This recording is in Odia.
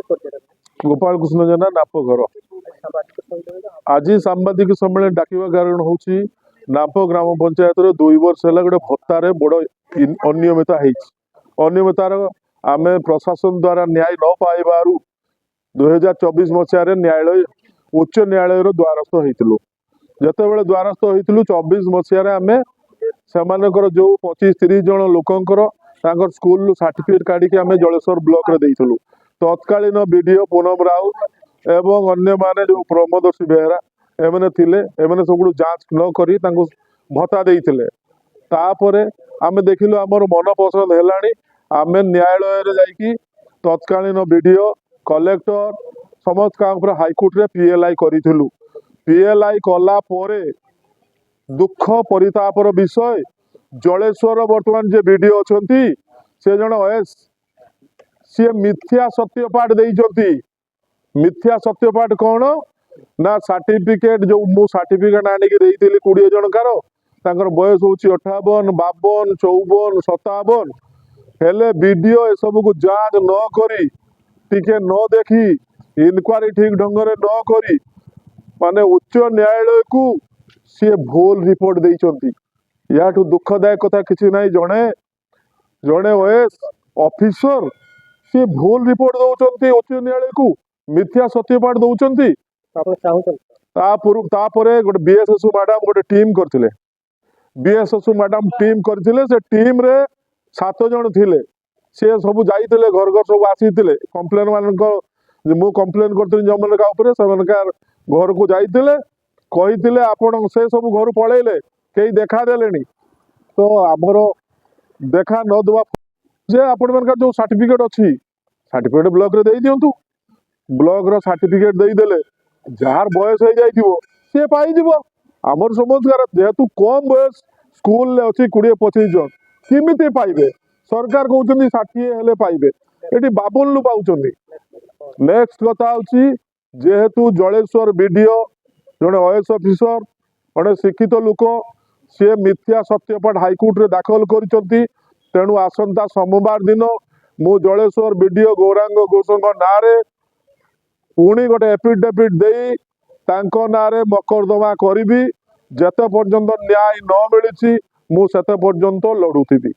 ପରିଚୟଟା। ଗୋପାଳ କୃଷ୍ଣ ଜେନା, ନାପଘର। ସାମ୍ବାଦିକ ସମ୍ମିଳନୀ। ଆଜି ସାମ୍ବାଦିକ ସମ୍ମିଳନୀ ଡାକିବା କାରଣ ହେଉଛି, ନାପ ଗ୍ରାମ ପଞ୍ଚାୟତର 2 ବର୍ଷ ହେଲା ଗୋଟେ ଭତ୍ତାରେ ବଡ଼ ଅନିୟମିତତା ହେଇଛି। ଅନିୟମିତତାର ଆମେ ପ୍ରଶାସନ ଦ୍ୱାରା ନ୍ୟାୟ ନ ପାଇବାରୁ 2024 ମସିହାରେ ନ୍ୟାୟାଳୟ, ଉଚ୍ଚ ନ୍ୟାୟାଳୟର ଦ୍ୱାରସ୍ଥ ହେଇଥିଲୁ। ଯେତେବେଳେ ଦ୍ୱାରସ୍ଥ ହେଇଥିଲୁ, 24 ମସିହାରେ ଆମେ ସେମାନଙ୍କର ଯୋଉ 25-30 ଜଣ ଲୋକଙ୍କର ତାଙ୍କର ସ୍କୁଲରୁ ସାର୍ଟିଫିକେଟ କାଢିକି ଆମେ ଜଳେଶ୍ୱର ବ୍ଲକରେ ଦେଇଥିଲୁ। ତତ୍କାଳୀନ ବିଡିଓ ପୁନମ ରାଉତ ଏବଂ ଅନ୍ୟମାନେ, ଯୋଉ ପ୍ରମୋଦର୍ଶୀ ବେହେରା, ଏମାନେ ଥିଲେ। ଏମାନେ ସବୁଠୁ ଯାଞ୍ଚ ନ କରି ତାଙ୍କୁ ଭତ୍ତା ଦେଇଥିଲେ। ତାପରେ ଆମେ ଦେଖିଲୁ ଆମର ମନ ପସନ୍ଦ ହେଲାଣି। ଆମେ ନ୍ୟାୟାଳୟରେ ଯାଇକି ତତ୍କାଳୀନ ବିଡିଓ, କଲେକ୍ଟର, ସମସ୍ତ ଉପରେ ହାଇକୋର୍ଟରେ ପିଏଲ୍ଆଇ କରିଥିଲୁ। ପିଏଲ୍ଆଇ କଲା ପରେ ଦୁଃଖ ପରିତାପର ବିଷୟ, ଜଳେଶ୍ୱର ବର୍ତ୍ତମାନ ଯେ ବିଡିଓ ଅଛନ୍ତି, ସେ ଜଣେ ଓଏଏସ୍। ସିଏ ମିଥ୍ୟା ସତ୍ୟପାଠ ଦେଇଛନ୍ତି। ମିଥ୍ୟା ସତ୍ୟପାଠ କଣ ନା, ସାର୍ଟିଫିକେଟ ଯୋଉ ମୁଁ ସାର୍ଟିଫିକେଟ ଆଣିକି ଦେଇଥିଲି 20 ଜଣଙ୍କର, ତାଙ୍କର ବୟସ ହଉଛି 58, 52, 54, 57। ହେଲେ ବିଡିଓ ଏସବୁକୁ ଯାଞ୍ଚ ନ କରି, ଟିକେ ନ ଦେଖି, ଇନକ୍ୱାରି ଠିକ ଢଙ୍ଗରେ ନ କରି, ମାନେ ଉଚ୍ଚ ନ୍ୟାୟାଳୟକୁ ସିଏ ଭୁଲ ରିପୋର୍ଟ ଦେଇଛନ୍ତି। ୟାଠୁ ଦୁଃଖଦାୟକ କଥା କିଛି ନାହିଁ। ଜଣେ ଜଣେ ଓଏଏସ୍ ଅଫିସର, ସିଏ ଭୁଲ ରିପୋର୍ଟ ଦଉଛନ୍ତି, ଉଚ୍ଚ ନ୍ୟାୟାଳୟକୁ ମିଥ୍ୟା ସତ୍ୟପାଠ ଦଉଛନ୍ତି। ଆପଣ ଚାହୁଁଛନ୍ତି? ତାପରେ ଗୋଟେ ବିଏସ୍ଏସ୍ ମ୍ୟାଡାମ ଗୋଟେ ଟିମ୍ କରିଥିଲେ। ବିଏସ୍ଏସ୍ ମ୍ୟାଡାମ ଟିମ୍ କରିଥିଲେ। ସେ ଟିମ୍ରେ ସାତ ଜଣ ଥିଲେ। ସିଏ ସବୁ ଯାଇଥିଲେ, ଘର ଘର ସବୁ ଆସିଥିଲେ। କମ୍ପ୍ଲେନ ମାନଙ୍କ, ମୁଁ କମ୍ପ୍ଲେନ କରିଥିଲି ଯେଉଁମାନଙ୍କ ଉପରେ, ସେମାନଙ୍କ ଘରକୁ ଯାଇଥିଲେ, କହିଥିଲେ ଆପଣ। ସେ ସବୁ ଘରୁ ପଳେଇଲେ, କେହି ଦେଖା ଦେଲେଣି। ତ ଆମର ଦେଖା ନ ଦେବା ଯେ ଆପଣମାନଙ୍କର ଯୋଉ ସାର୍ଟିଫିକେଟ ଅଛି, ସାର୍ଟିଫିକେଟ ବ୍ଲକରେ ଦେଇ ଦିଅନ୍ତୁ। ବ୍ଲକର ସାର୍ଟିଫିକେଟ ଦେଇଦେଲେ ଯାହାର ବୟସ ହେଇଯାଇଥିବ, ସିଏ ପାଇଯିବ। ଆମର ସମସ୍ତଙ୍କର ଯେହେତୁ କମ ବୟସ ସ୍କୁଲରେ ଅଛି, 20-25 ଜଣ କେମିତି ପାଇବେ? ସରକାର କହୁଛନ୍ତି 60 ହେଲେ ପାଇବେ, ଏଠି 52ରୁ ପାଉଛନ୍ତି। ନେକ୍ସଟ କଥା ହଉଛି, ଯେହେତୁ ଜଳେଶ୍ୱର ବିଡିଓ ଜଣେ ଓଏଏସ୍ ଅଫିସର, ଜଣେ ଶିକ୍ଷିତ ଲୋକ, ସିଏ ମିଥ୍ୟା ସତ୍ୟପାଠ ହାଇକୋର୍ଟରେ ଦାଖଲ କରିଛନ୍ତି। ତେଣୁ ଆସନ୍ତା ସୋମବାର ଦିନ ମୁଁ ଜଳେଶ୍ୱର ବିଡିଓ ଗୌରାଙ୍ଗ ଘୋଷଙ୍କ ନାଁରେ ପୁଣି ଗୋଟେ ଏଫିଡେଭିଟ୍ ଦେଇ ତାଙ୍କ ନାଁରେ ମକଦ୍ଦମା କରିବି। ଯେତେ ପର୍ଯ୍ୟନ୍ତ ନ୍ୟାୟ ନ ମିଳିଛି, ମୁଁ ସେତେ ପର୍ଯ୍ୟନ୍ତ ଲଢୁଥିବି।